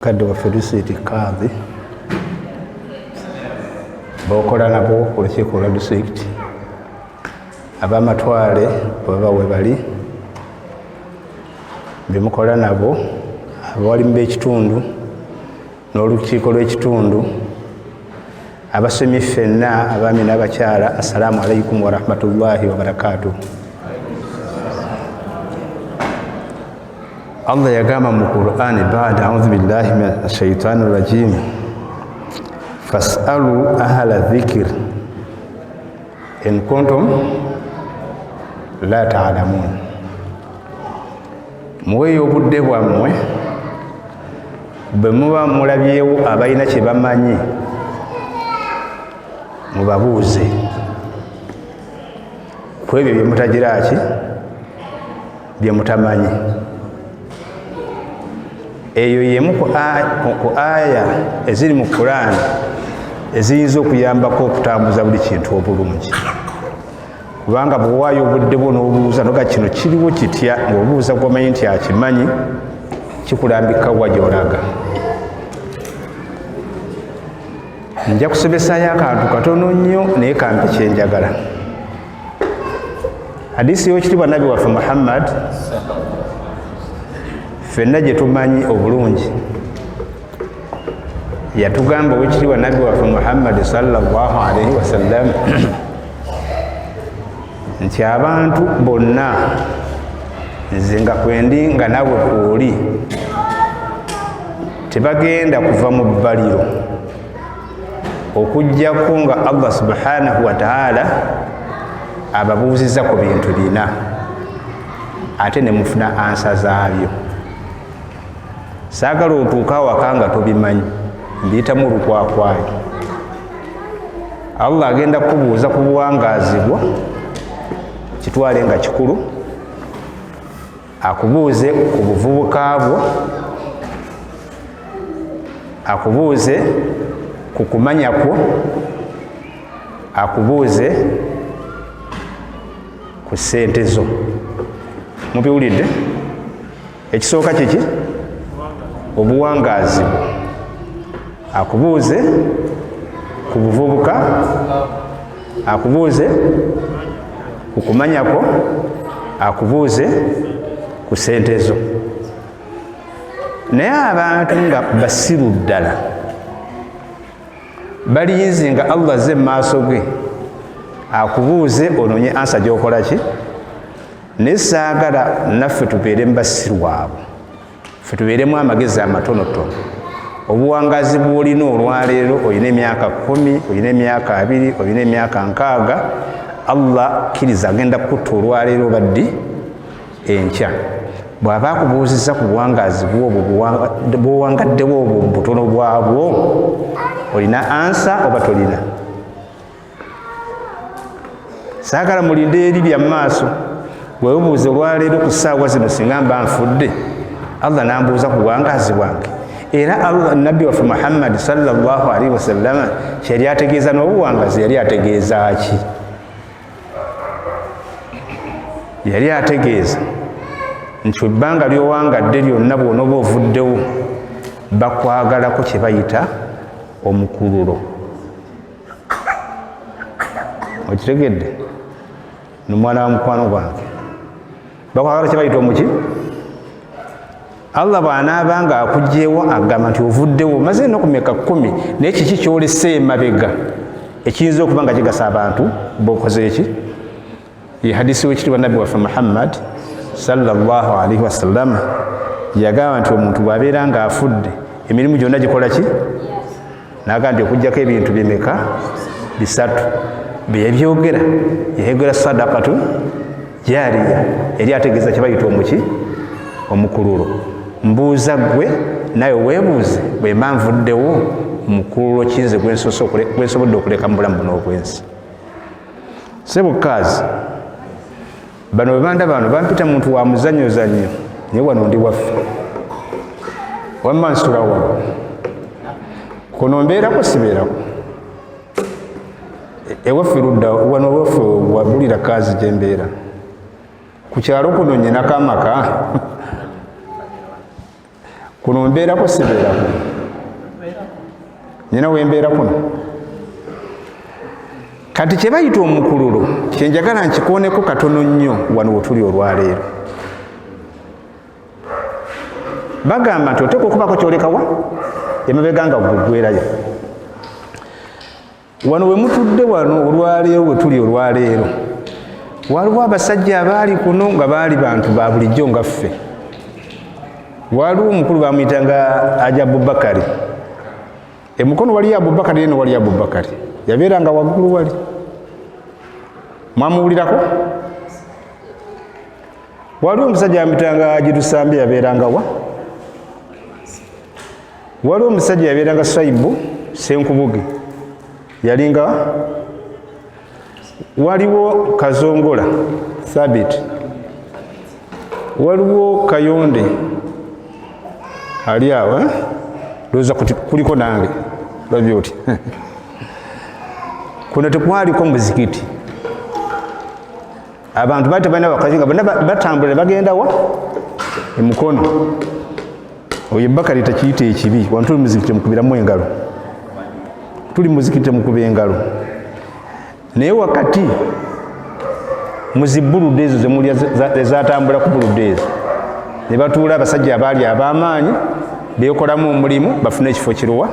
Mukadde waffe Risiiti Kadhi bokola nabo ku lukiiko olwa disitulikiti, ab'amatwale bwebaba we bali bemukola nabo, abawalimu b'ekitundu n'olukiiko lw'ekitundu, abasomi ffenna abaami n'abakyala, assalaamu alaikum warahmatullahi wabarakatuh. Allah yagamba mu Qur'ani, ba'da a'udhu billahi minash shaitani rajim, fas'alu ahla dhikr in kuntum la ta'lamun. Muweeyo obudde bwammwe bwe muba mulabyewo abalina kye bamanyi, mubabuuze ku ebyo bye mutagira ki bye mutamanyi. Eyo yemu ku aya eziri mu Kuraani eziyinza okuyambako okutambuza buli kintu obulungi, kubanga bw'owaayo obudde bwo n'obuuza noga kino kiriwo kitya, ng'obuuza gw'omanyi nti akimanyi, kikulambika wa gy'olaga. Nja kusomesayo akantu katono nnyo naye kampe kyenjagala. Hadisi y'ekitiibwa Nabbi waffe Muhammad ffenna gye tumanyi obulungi yatugamba owekitiibwa Nabbi waffe Muhammad sallallahu alaihi wasallam nti abantu bonna, nze nga kwendi nga nawe kwoli, tebagenda kuva mu bbaliro okuggyako nga Allah subhanahu wa ta'ala ababuuziza ku bintu bina, ate ne mufuna ansa zaabyo. Saagala otuuke awaka nga tobimanyi, mbiyitamu olukwakwayo. Allah agenda kukubuuza ku buwangaazi bwo, kitwale nga kikulu, akubuuze ku buvubuka bwo, akubuuze ku kumanya kwo, akubuuze ku ssente zo. Mubiwulidde? Ekisooka kiki? Obuwangaazi bwo. Akubuuze ku buvubuka, akubuuze ku kumanya kwo, akubuuze ku ssente zo. Naye abantu nga basiru ddala baliyinzi nga Allah azze mu maaso ge akubuuze onoonye ansa gy'okola ki. Naye saagala naffe tubeere mu basiru abo, ffe tubeeremu amagezi amatonotono. Obuwangazi bw'olina olwaleero, olina emyaka 10, olina emyaka 20, olina emyaka 60, Allah kkiriza agenda kukutta olwaleero oba ddi enkya. Bw'aba akubuuzizza ku buwangaazi bwobwo bw'owangaddewo obwo mu butono bwabwo, olina ansa oba tolina? Saagala mulinde eri bya maaso. Weebuuze olwaleero ku ssaawa zino, singa mba nfudde Allah n'ambuuza ku buwangaazi bwange, era Allah Nabbi waffe Muhammad sallallahu alaihi wasallama kyeyali ategeeza n'obuwangazi, yali ategeeza ki? Yali ategeeza nti ebbanga ly'owangadde lyonna bw'onooba ovuddewo bakwagalako kye bayita omukululo. Okitegedde? Nomwana wa mukwano gwange bakwagala kye bayita omuki. Allah bw'anaaba nga akugyewo agamba nti ovuddewo omaze ennaku meka 10, naye kiki kyolese emabega ekiyinza okuba nga kigasa abantu bokoze eki? Ye hadisi w'ekitiibwa Nabbi waffe Muhammad sallallahu alaihi wasallam yagamba nti omuntu bw'abeera nga afudde emirimu gyonna gikola ki? N'agamba nti okugyako ebintu bimeka? Bisatu. Bye yabyogera, yayogera sadakatu jariya, yali ategeeza kye bayita omuki? Omukululo. Mbuuza ggwe nawe weebuuze, bwe mba nvuddewo mukululo kinze gwensobodde okuleka mu bulamu buno obwensi? Sebukaazi bano bwe banda bano bampita muntu wa muzannyozannyo, naye wano ndi waffe, wamma nsula wano, kuno mbeerako sibeerako ewaffe ludda wano ewaffe wabulira kaazi gye mbeera ku kyalo kuno nyinako amaka. Kuno mbeerako sibeerako, nyina wembeera kuno. Kati kye bayita omukululo kyenjagala nkikooneko katono nnyo wano wetuli olwaleero. Bagamba nti oteekwa okubaako kyolekawa emabega nga gugwerayo. Wano we mutudde wano olwaleero, we tuli olwaleero, waliwo abasajja abaali kuno nga baali bantu ba bulijjo nga ffe. Waliwo omukulu bamuyitanga Haji Abubakari. Emukono waliyo Abubakari, eno waliyo Abubakari, yabeeranga waggulu wali. Mwamuwulirako? Waliwo omusajja bamuyitanga Haji Lusambi, yabeeranga wa? Waliwo omusajja yabeeranga Swaibu Senkubuge, yalinga. Waliwo Kazongola Thabit, waliwo Kayonde ali awo, ndowooza kuliko nange lwabye oti. Kuno tekwaliko muzikiti, abantu baali tebalina wakazi, nga bonna batambula ne bagenda wa? Emukono. Oyo Bakari takiyita ekibi. Wano tuli muzikiti, temukubiramu engalo. Tuli muzikiti, temukuba engalo. Naye wakati muzibulude ezo zemulya ezatambula ku bulude ezo ne batuula abasajja abaali ab'amaanyi beekolamu omulimu bafune ekifo kiruwa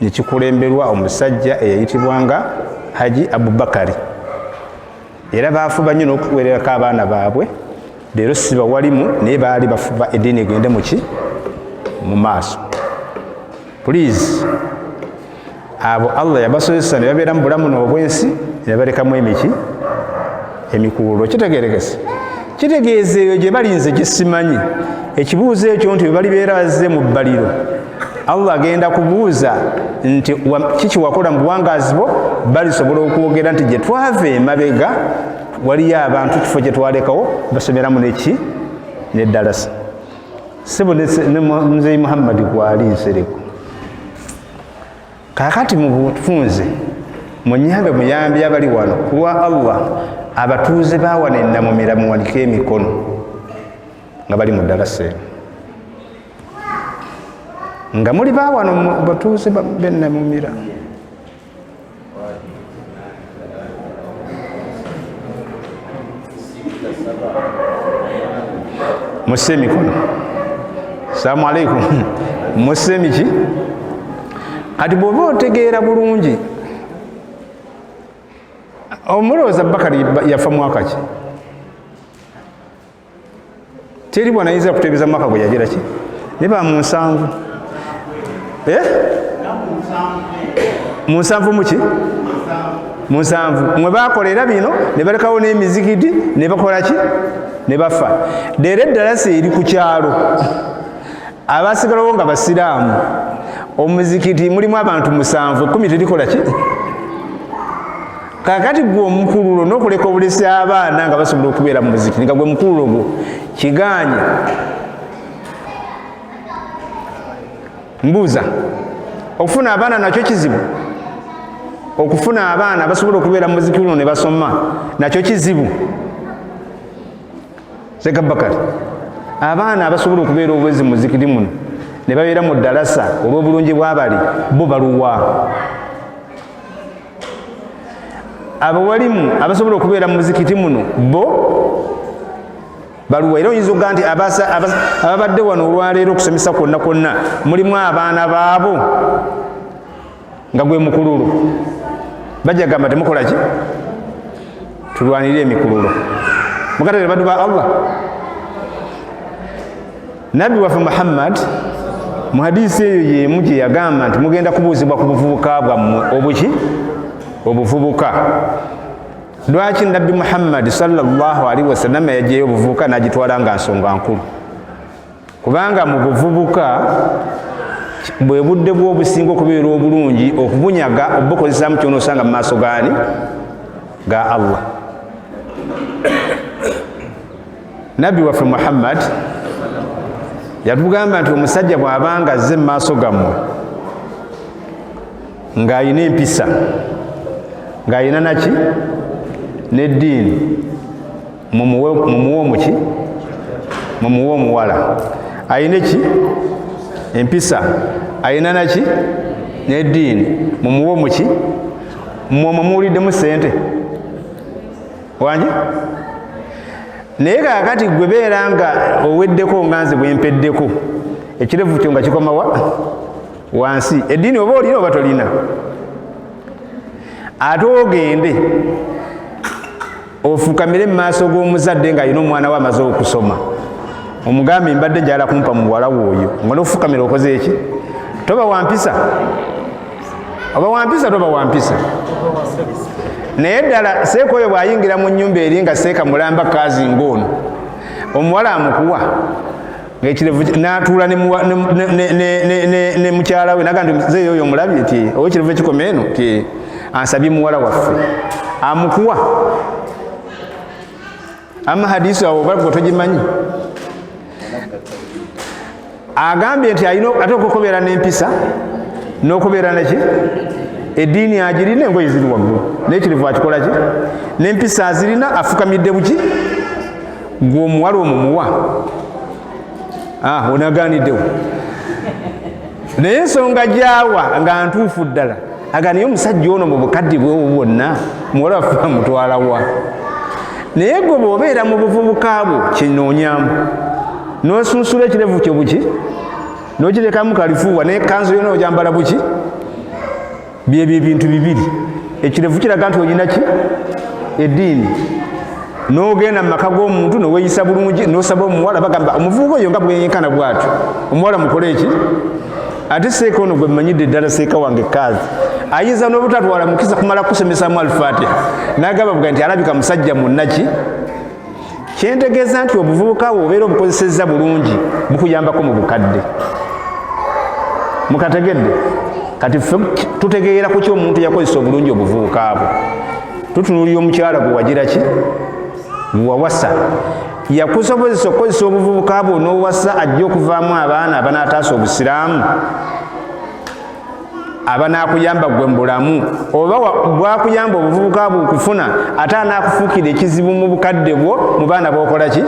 ne kikulemberwa omusajja eyayitibwanga Haji Abubakari. Era baafuba nnyo n'okuwererako abaana baabwe. Leero siba walimu, naye baali bafuba eddiini egende muki mu maaso. Please, abo Allah yabasozesa ne babeera mu bulamu n'obwensi ne balekamu emiki emikululo. Kitegerekese kitegeeza eyo gye balinze gye simanyi. Ekibuuzo ekyo nti bwe balibeera bazze mu bbaliro, Allah agenda kubuuza nti kiki wakola mu buwangaazi bwo, balisobola okwogera nti gye twava emabega waliyo abantu kifo kye twalekawo basomeramu neki neddalasa. Sebo ne Muzeyi Muhammadi kwali Nsereko. Kaakati mu bufunze munyambe muyambi abali wano kulwa Allah, abatuuze ba wano ennamumira muwanike emikono nga bali mu ddalasa eno, nga muli ba wano batuuze b'ennamumira. Musse emikono. Salaamu aleikum. Musse emiki. Kati bw'oba otegeera bulungi, omulowooza Bakari yafa mwaka ki? Teri bwanayinza kuteebeza mwaka gwe yagira ki, naye ba mu 70, mu 70 muki, mu 70 mwe bakolera bino ne balekawo n'emizikiti ne bakola ki ne bafa. Leero eddalasa eri ku kyalo, abasigalawo nga basiraamu, omuzikiti mulimu abantu 7, 10 terikola ki. Kakati gwe omukululo n'okuleka obulesi abaana nga basobola okubeera mu muzikiti nga gwe mukululo gwo kiganye. Mbuuza, okufuna abaana nakyo kizibu? Okufuna abaana basobola okubeera mu muzikiti guno ne basoma nakyo kizibu? Sekabakali, abaana abasobola okubeera obwezi mu muzikiti muno ne babeera mu ddalasa olw'obulungi bw'abali bo baluwa? Abawalimu abasobola okubeera mu muzikiti muno bo baluwa? Era oyinza okugaa nti ababadde wano olwaleero okusomesa kwonna kwonna mulimu abaana baabo nga gwe mukululo. Bajja gamba temukola ki, tulwanirire emikululo. Mukatere baddu ba Allah, Nabbi waffe Muhammad mu hadisi eyo yemu gye yagamba nti mugenda kubuuzibwa ku buvubuka bwammwe obuki obuvubuka. Lwaki Nabbi Muhammad sallallahu alaihi wasallam yajjayo obuvubuka n'agitwala nga nsonga nkulu? Kubanga mu buvubuka bwe budde bw'obusinga okubeera obulungi okubunyaga obukozesaamu kyonoosanga mu maaso gaani ga Allah. Nabbi waffe Muhammad yatugamba nti omusajja bw'abanga azze mu maaso gammwe ng'alina empisa, ng'alina naki n'eddiini, mumuwe omuki, mumuwe omuwala alina eki. Empisa. Alina naki? N'eddiini. Mumuwe omuki? Mmwe omwo muwuliddemu ssente? Wangi? Naye kaakati ggwe beera nga oweddeko nga nze bwe mpeddeko, ekirevu kyo nga kikoma wa? Wansi. Eddiini oba olina oba tolina. Ate ogende ofukamire mu maaso g'omuzadde ng'alina omwana we amaze okusoma, omugambe mbadde njagala kumpa muwala wo oyo, nga n'ofukamira okoze eki? Toba wampisa, oba wampisa, toba wampisa. Naye ddala seeka oyo bw'ayingira mu nnyumba eri nga seeka mulamba kaazi ng'ono, omuwala amukuwa ng'ekirevu n'atuula ne mukyala we naga nti muzeeyi oyo omulabye nti ow'ekirevu ekikoma eno nti ansabye muwala waffe, amukuwa. Ama hadisi awo oba gwe togimanyi, agambye nti alina ate okubeera n'empisa n'okubeera neki, eddiini agirina, engoye ziri waggulu n'ekirevu akikola ki, n'empisa azirina, afukamidde buki, gwe omuwala omumuwa. Ah, onaganiddewo. Naye ensonga gyawa nga ntuufu ddala, aga naye omusajja ono mu bukadde bwewo bwonna muwala waffe amutwalawa? Naye gwe bw'obeera mu buvubuka bwo kinoonyamu n'osunsula ekirevu kyo buki n'okirekamu kalifuuwa n'ekkanzu yona ogyambala buki, byebyo ebintu bibiri. Ekirevu kiraga nti olina ki? Eddiini. N'ogenda mu maka g'omuntu neweyisa bulungi n'osaba omuwala, bagamba omuvubuka oyo nga bweyenkana bwatyo omuwala mukole eki? Ate seeka ono gwe mmanyidde ddala, seeka wange kaazi, ayinza n'obutatwala mukisa kumala kusomesamu Alfatiha n'agamba buga nti alabika musajja munnaki. Kyentegeeza nti obuvubuka bwo obeera obukozesezza bulungi, bukuyambako mu bukadde. Mukategedde? Kati ffe tutegeera ku ki omuntu yakozesa obulungi obuvubuka bwe. Tutunuulira omukyala gwe wagira ki, gwe wawasa, yakusobozesa okukozesa obuvubuka bwo n'owasa ajja okuvaamu abaana abanaataasa Obusiraamu, abanaakuyamba ggwe mu bulamu, oba bwakuyamba obuvubuka bwo okufuna ate anaakufuukira ekizibu mu bukadde bwo mu baana b'okola ki.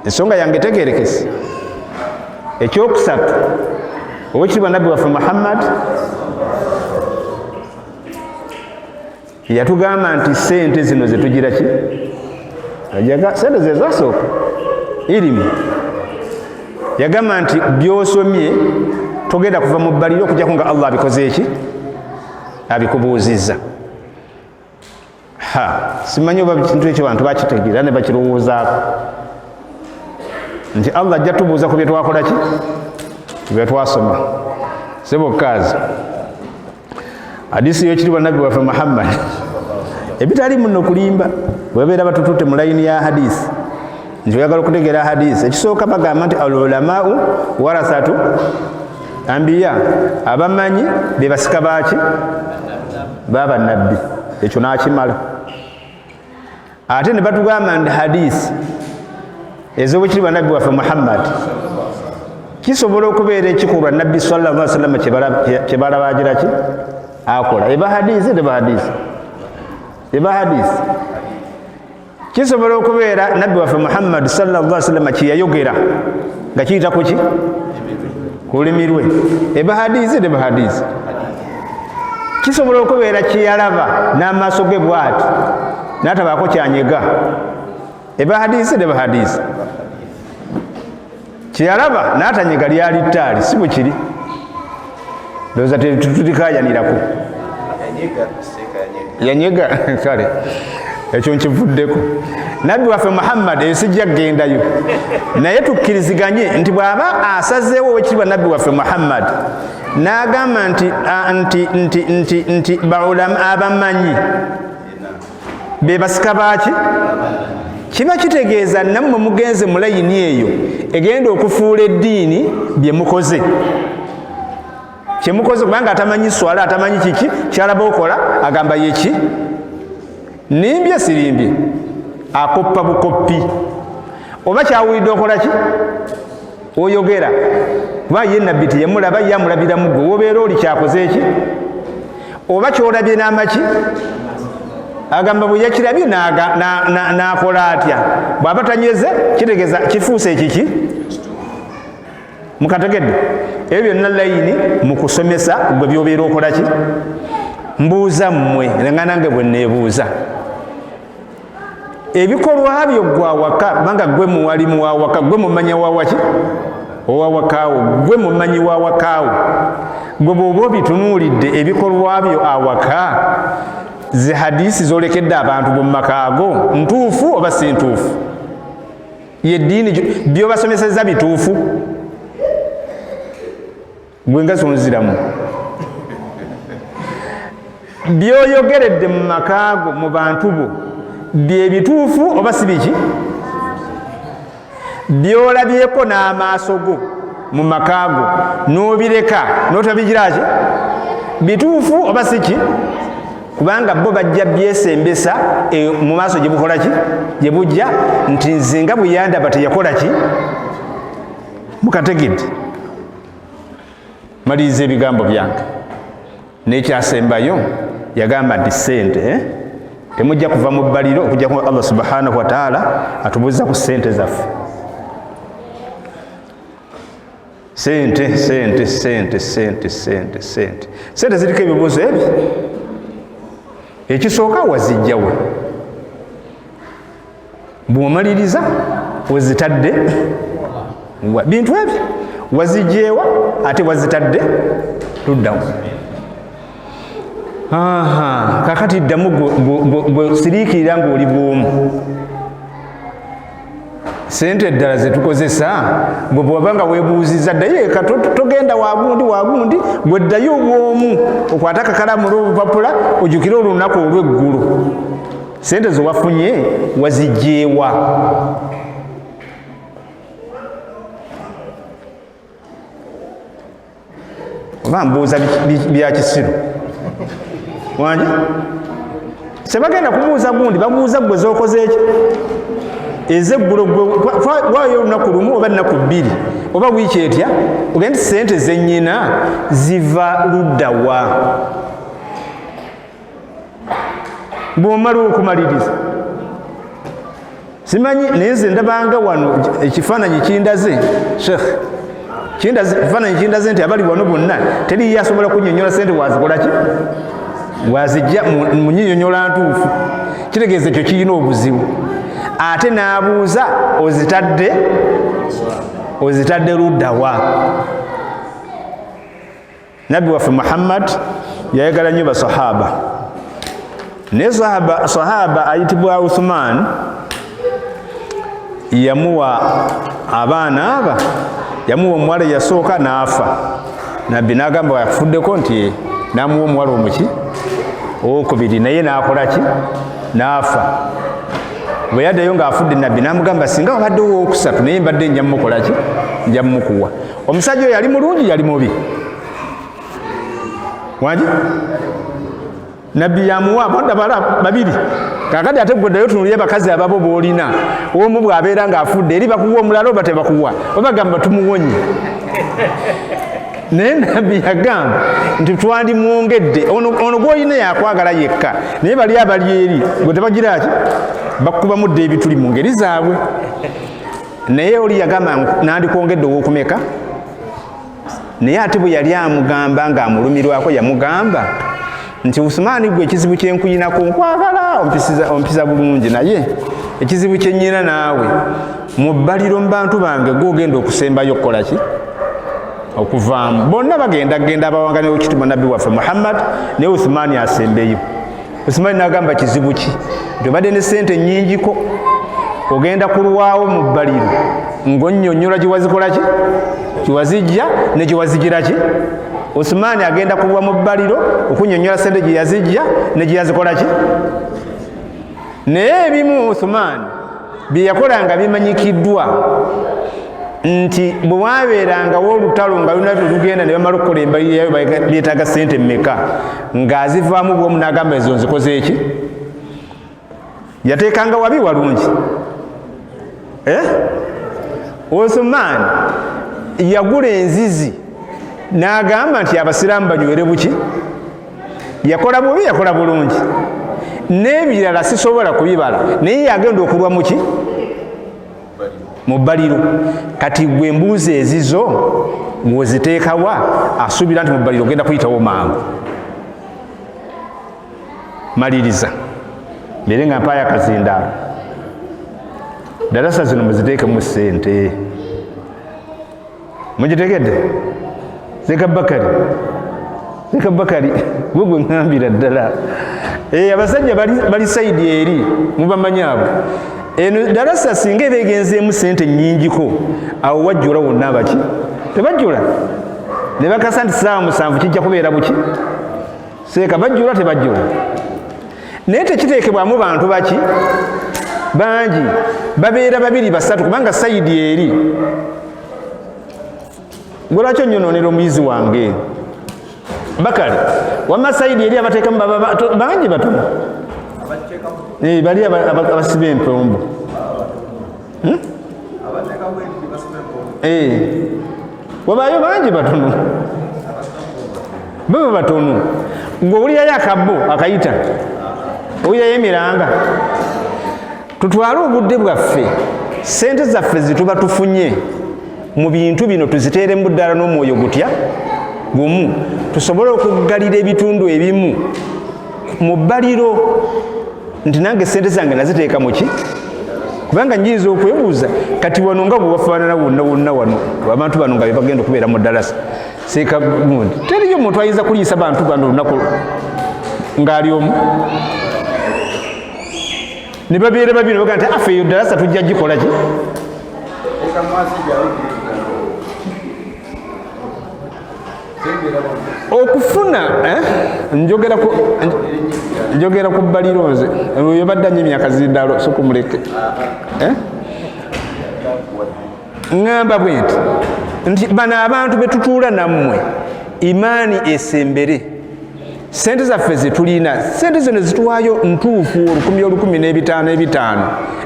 Ensonga yange tegeerekese. Ekyokusatu, owekitiibwa Nabbi waffe Muhammad yatugamba nti sente zino zetugira ki, sente zezasooka irimu. Yagamba nti byosomye togenda kuva mu bbaliro okujjako nga Allah abikoze eki, abikubuuzizza. Ha, simanyi oba kintu ekyo bantu bakitegeera ne bakirowoozaako nti Allah ajja tubuuza ku bye twakola ki, bye twasoma. Sebo kaazi, hadisi y'ekitiibwa Nabbi waffe Muhammad, ebitali muno kulimba, bwebabeera batututte mu layini ya hadisi nti oyagala okutegeera hadisi, ekisooka bagamba nti al ulamau warathatu ambiya, abamanyi be basika baaki? Babannabbi. Ekyo n'akimala. Ate ne batugamba nti hadisi ez'obukitiibwa Nabbi waffe Muhammad kisobola okubeera ekikolwa Nabbi sallallahu alaihi wasallam kyebalaba agira ki akola, eba hadisi teba hadisi, eba hadisi. Kisobola okubeera Nabbi waffe Muhammad sallallahu alaihi wasallam kyeyayogera nga kiyita kuki, ku lulimi lwe, eba hadisi teba hadisi. Kisobola okubeera kyeyalaba n'amaaso ge bwati n'atabaako kyanyega, eba hadisi teba hadisi. Kyeyalaba n'atanyega lyali ttaali, si bwe kiri? Ndowooza tetulikayanirako. Yanyega, kale ekyo nkivuddeko. Nabbi waffe Muhammad eyo sijja kugendayo, naye tukkiriziganye nti bw'aba asazeewo owekitiibwa Nabbi waffe Muhammad n'agamba nti nti nti nti nti baulama abamanyi be basika baaki, kiba kitegeeza nammwe mugenze mu layini eyo egenda okufuula eddiini bye mukoze kyemukoze, kubanga atamanyi swala, atamanyi kiki kyalaba okola, agamba yeki nimbye sirimbye, akoppa bukoppi oba kyawulidde okola ki oyogera, kuba ye Nabbi teyamulaba, ye amulabira mu gwe wobeera oli kyakoze eki oba kyolabye n'amaki, agamba bwe yakirabye n'akola atya, bw'aba tanyweze kitegeeza kifuuse ekiki. Mukategedde ebyo byonna layini mu kusomesa gwe byobeera okola ki? Mbuuza mmwe nga nange bwe neebuuza ebikolwa byo gwe awaka, kubanga gwe muwalimu wawaka, gwe mumanya wawaki owawakaawo, gwe mumanyi wawakaawo, gwe bw'oba obitunuulidde ebikolwa byo awaka, zi hadisi zolekedde abantu mu makaago ntuufu oba si ntuufu? Yeddiini byobasomeseza bituufu? Gwe nga sonziramu byoyogeredde mu makaago mu bantu bo bye bituufu oba si biki? Byolabyeko n'amaaso go mu makaago n'obireka n'otabigiraki bituufu oba si ki? Kubanga bo bajja byesembesa mu maaso gye bukola ki, gye bujja nti nze nga bwe yandaba teyakola ki. Mukategedde? Maliriza ebigambo byange n'ekyasembayo. Yagamba nti sente temujja kuva mu bbaliro okujja ku Allah subhanahu wa ta'ala atubuuza ku sente zaffe. Sente, sente, sente, sente, sente, sente, sente ziriko ebibuuzo ebyo. Ekisooka, wazijjawe? Bw'omaliriza wezitadde bintu ebyo wazijjeewa ate wazitadde luddawo. Kakati ddamu gwe siriikirira ng'oli bwomu. Sente eddala zetukozesa gwe bwaba nga weebuuziza ddayo eka, togenda wagundi wagundi, gwe ddayo obwomu okwate akakalamu n'obupapula ojjukire olunaku olw'eggulo sente zewafunye wazijjeewa. Oba mbuuza bya kisiru wangi? Sebagenda kubuuza gundi, babuuza gwe zokoze eki ezeggulo. Gwe waayo olunaku lumu oba ennaku bbiri oba wiiki etya, ogende nti sente zenyina ziva luddawa? Bw'omala okumaliriza, simanyi, naye nze ndabanga wano ekifaananyi kindaze, Sheikh, ekifaananyi kindaze nti abali wano bonna teriyo asobola kunnyonnyola sente wazikola ki, wazijja mu nyinyonnyola ntuufu. Kitegeeza ekyo kirina obuzibu. Ate n'abuuza ozitadde luddawa? Nabbi waffe Muhammad yayagala nnyo basahaba, naye sahaba ayitibwa Uthman yamuwa abaana aba, yamuwa omuwala eyasooka n'afa. Nabbi n'agamba afuddeko nti n'amuwa omuwala omuki owokubiri, naye n'akola ki? N'afa. Bwe yaddayo ng'afudde, nabbi n'amugamba singa wabadde owokusatu naye mbadde nja mumukola ki, nja mumukuwa. Omusajja oyo yali mulungi, yali mubi? Wangi? Nabbi yamuwa bonda bala babiri. Kakati ate gwe ddayo tunulire bakazi ababo b'olina, omu bw'abeera ng'afudde eri bakuwa omulala oba tebakuwa? Oba gamba tumuwonye. Naye nabbi yagamba nti twandimwongedde ono gw'olina yakwagala yekka, naye bali abali eri gwe tebagira ki, bakubamu dda ebituli mu ngeri zaabwe. Naye oli yagamba nandikwongedde ow'okumeka? Naye ate bwe yali amugamba ng'amulumirwako, yamugamba nti Usumaani, gwe ekizibu kyenkuyinako nkwagala, ompisa bulungi, naye ekizibu kyennyina naawe mu bbaliro mu bantu bange gwogenda okusembayo okukola ki, okuvaamu. Bonna bagenda genda abawanganira okitibwa nabbi waffe Muhammad, naye Usumaani asembeyo. Usumaani n'agamba kizibu ki? Nti obadde ne sente nnyingiko, ogenda kulwawo mu bbaliro ng'onnyonnyola gye wazikola ki, gye wazijja ne gye wazigira ki. Usumaani agenda kulwa mu bbaliro okunnyonnyola sente gye yazijja ne gye yazikola ki. Naye ebimu Usumaani bye yakola nga bimanyikiddwa nti bwe wabeerangawo olutalo nga luna lugenda ne bamala okukola embalirira yayo beetaaga sente mmeka, ng'azivaamu bwomu n'agamba ezo nzikoze eki. Yateekanga wabi walungi. Uthman yagula enzizi n'agamba nti abasiraamu banywere buki. Yakola bubi, yakola bulungi, n'ebirala sisobola kubibala, naye yagenda okulwa muki Mu bbaliro. Kati gwe embuuzi ezizo woziteekawa? Asuubira nti mu bbaliro ogenda kuyitawo mangu. Maliriza mbeere nga mpaayo akazindaalo. Darasa zino muziteekemu ssente. Mugitegedde? Zeka Bakari, Zeka Bakari, gwe gwe ŋŋambira ddala. Abasajja bali sayidi eri mubamanyi abo. Eno darasa singa eba egenzeemu ssente nnyingiko, awo wajjula wonna abaki tebajjula ne bakasa nti ssaawa 7 kijja kubeera buki seeka. Bajjula tebajjula, naye tekiteekebwamu bantu baki bangi, babeera 2 3, kubanga sayidi eri. Gwe lwaki onnyonoonera omuyizi wange Bakali? Wamma sayidi eri abateekamu bangi batono. Bali abasiba empombo. Wabaayo bangi batono, baba batono. Ng'owulirayo akabbo akayita, owulirayo emiranga. Tutwale obudde bwaffe, ssente zaffe zituba tufunye mu bintu bino tuziteeremu ddala n'omwoyo gutya gumu, tusobole okuggalira ebitundu ebimu mu bbaliro nti nange ssente zange naziteeka muki. Kubanga nyinza okwebuuza kati wano nga bwe wafaanana wonna wonna wano abantu bano nga be bagenda okubeera mu ddalasa seeka gundi, teriyo muntu ayinza kuliisa bantu bano olunaku ng'ali omu. Ne babeera babiri baga nti afe eyo ddalasa tujja gikola ki? Okufuna njogera ku bbaliro nze oyo badde nnyo emyaka zindalo sokumuleke. Ŋŋamba bwe nti nti bano abantu be tutuula nammwe imaani esembere, ssente zaffe ze tulina, ssente zino zituwaayo ntuufu 1000 1000 n'ebitaano ebitaano,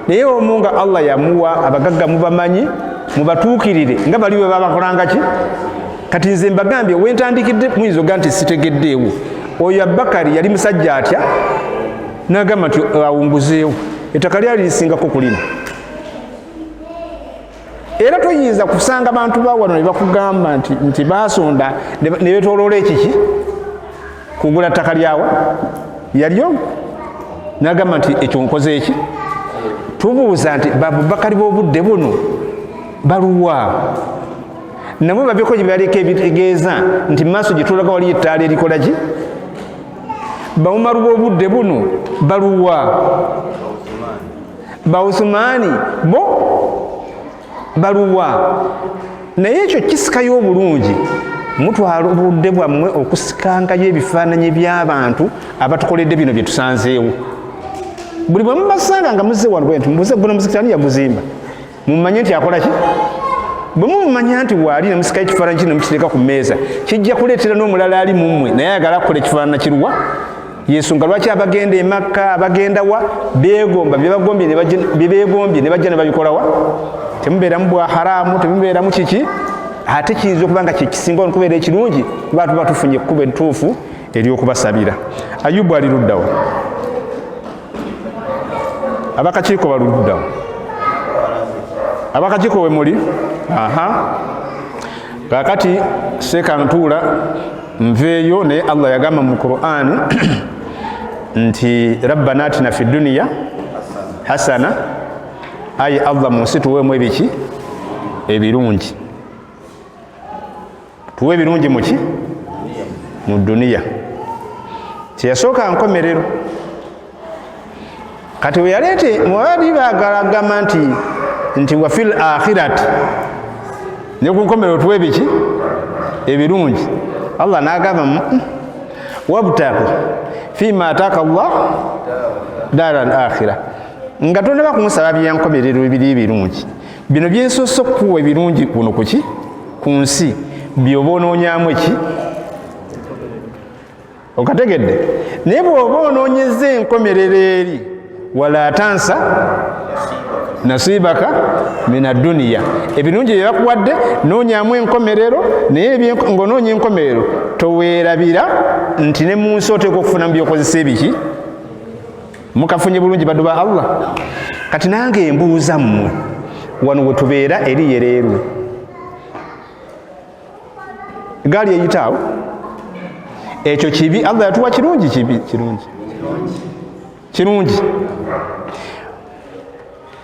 naye omu nga Allah yamuwa abagagga mubamanyi, mubatuukirire nga bali bwe babakolanga ki. Kati nze mbagambye wentandikidde muyinza okuga nti sitegeddeewo. Oyo Abubakari yali musajja atya n'agamba nti awunguzeewo ettaka lyali lisingako kulina. Era toyinza kusanga bantu ba wano ne bakugamba nti baasonda ne beetooloola ekiki kugula ttaka lyawa yalyo, n'agamba nti ekyo nkoze eki. Tubuuza nti Babubakari b'obudde buno baluwa? Namwe babyeko gye baleka ebitegeeza nti maaso gye tulaga waliyo ettaala erikola ki? Bawumaru b'obudde buno baluwa? Bawusumaani bo baluwa? Naye ekyo kisikayo obulungi, mutwala obudde bwammwe okusikangayo ebifaananyi by'abantu abatukoledde bino bye tusanzeewo. Buli bwe mubasanga nga muzze wano bwe nti mubuuze guno muzikiti ani yaguzimba, mumanye nti akola ki. Bwe mumumanya nti waali ne musikayo ekifaananyi kino ne mukiteeka ku mmeeza, kijja kuleetera n'omulala ali mu mmwe naye ayagala kukola ekifaanana kiruwa. Yensonga lwaki abagenda e Makka, abagenda wa, beegomba bye bagombye ne bajja, bye beegombye ne bajja ne babikola wa. Temubeeramu bwa haraamu, temubeeramu kiki, ate kiyinza okuba nga kye kisinga okubeera ekirungi, kuba tuba tufunye ekkubo ettuufu ery'okubasabira. Ayubu ali luddawa? Abakakiiko bali luddawa? Abakakiiko we muli? Aha. Kaakati seeka ntuula nveeyo, naye Allah yagamba mu Qur'an nti rabbana atina fi duniya hasana, ayi Allah mu nsi tuweemu ebiki ebirungi, tuwe ebirungi muki mu duniya. Kyeyasooka nkomerero. Kati we yaleete mwali baagala gamba nti wa fil akhirati, ne ku nkomerero tuwe ebiki ebirungi. Allah n'agamba wabtaghi fima ataka Allah dara al akhira, nga tonaba kumusaba byankomerero ebiri ebirungi. Bino byensoose okukuwa ebirungi kuno kuki ku nsi, byoba onoonyaamu eki okategedde. Naye bw'oba onoonyeza enkomerero eri, wala tansa nasibaka mina duniya, ebirungi bye bakuwadde noonyaamu enkomerero, naye ng'onoonya enkomerero toweerabira nti ne mu nsi oteekwa okufunamu by'okozesa ebiki. Mukafunye bulungi baddu ba Allah. Kati nange mbuuza mmwe, Wano wetubeera eri yereerwe, gaali eyitaawo. Ekyo kibi? Allah yatuwa kirungi, kibi? Kirungi, kirungi.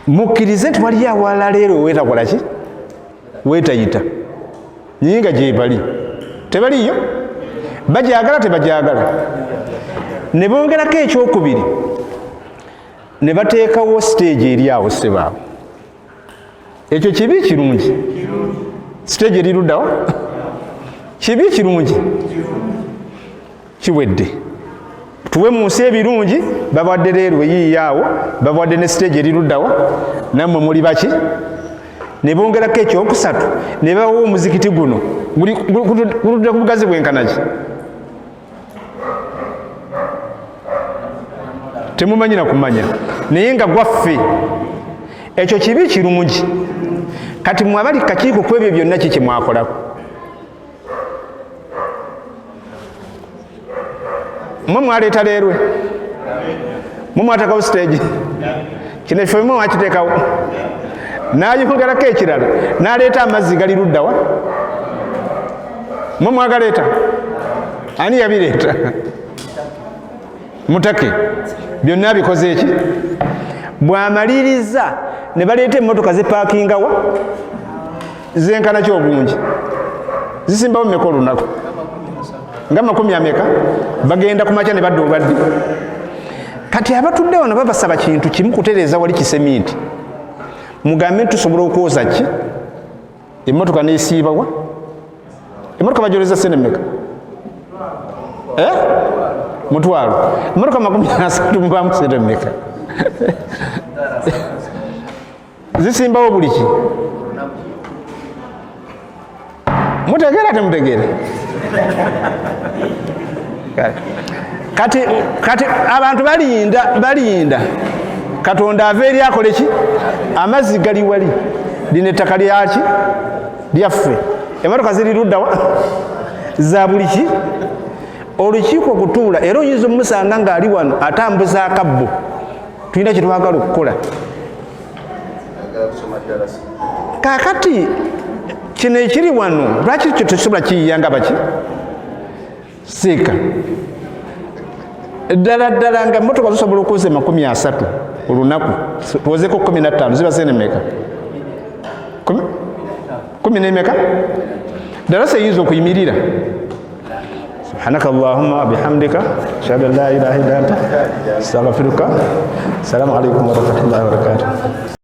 Mukkirize nti waliyo awalala leero weetakola ki, weetayita, naye nga gyebali tebaliyo, bajagala tebajagala. Ne bongerako ekyokubiri, ne bateekawo siteegi eri awo sebaawo. Ekyo kibi kirungi? Siteegi eri luddawa? Kibi kirungi? Kiwedde. Tuwe mu nsi ebirungi, babadde leero eyiiyaawo, babadde ne siteegi eri luddawa, nammwe muli baki? Ne bongerako ekyokusatu, ne bawa omuzikiti guno guludde ku bugazi bwenkanaki, temumanyi na kumanya, naye nga gwaffe. Ekyo kibi kirungi? Kati mwe abali kakiiko ku ebyo byonna, ki kyemwakolako? Mwe mwaleeta leerwe, mwe mwatekawo siteegi, kino ekifo mwe mwakiteekawo. Nayongerako ekirala, naleeta amazzi, gali luddawa? Mwe mwagaleeta? Ani yabireeta? Mutake byonna bikoze eki? Bwamaliriza ne baleeta emmotoka zipaakingawa, zenkana ki obungi? Zisimbawo meka olunaku? Nga makumi ameka? Bagenda kumakya ne badda obadde. Kati abatudde wano babasaba kintu kimu, kutereeza wali kiseminti. Mugambe nti tusobola okwoza ki emmotoka nesiibawa. Emmotoka bajoleza sente meka? Eh? Mutwalo. Emmotoka 30 mubamu sente meka zisimbawo buli ki? Mutegeera temutegeera? Kati kati abantu balinda, balinda Katonda ava eri akole ki? Amazzi gali wali, lino ettaka lyaki? Lyaffe. Emotoka ziri luddawa? Za buli ki? Olukiiko okutuula, era oyinza omusanga ng'ali wano atambuza akabbo, tulina kyetwagala okukola. Kakati kino ekiri wano lwaki kyo tekisobola kiyiya nga baki siika ddala ddala, nga emotoka zisobola okwoza 30 olunaku, tuwozeko 15, ziba sente meka? Kumi nemeka? Darasa eyinza okuyimirira. Subhanaka allahumma bihamdika, ashhadu an la ilaha illa anta, astaghfiruka. Assalamu alaikum warahmatullahi wabarakatuh.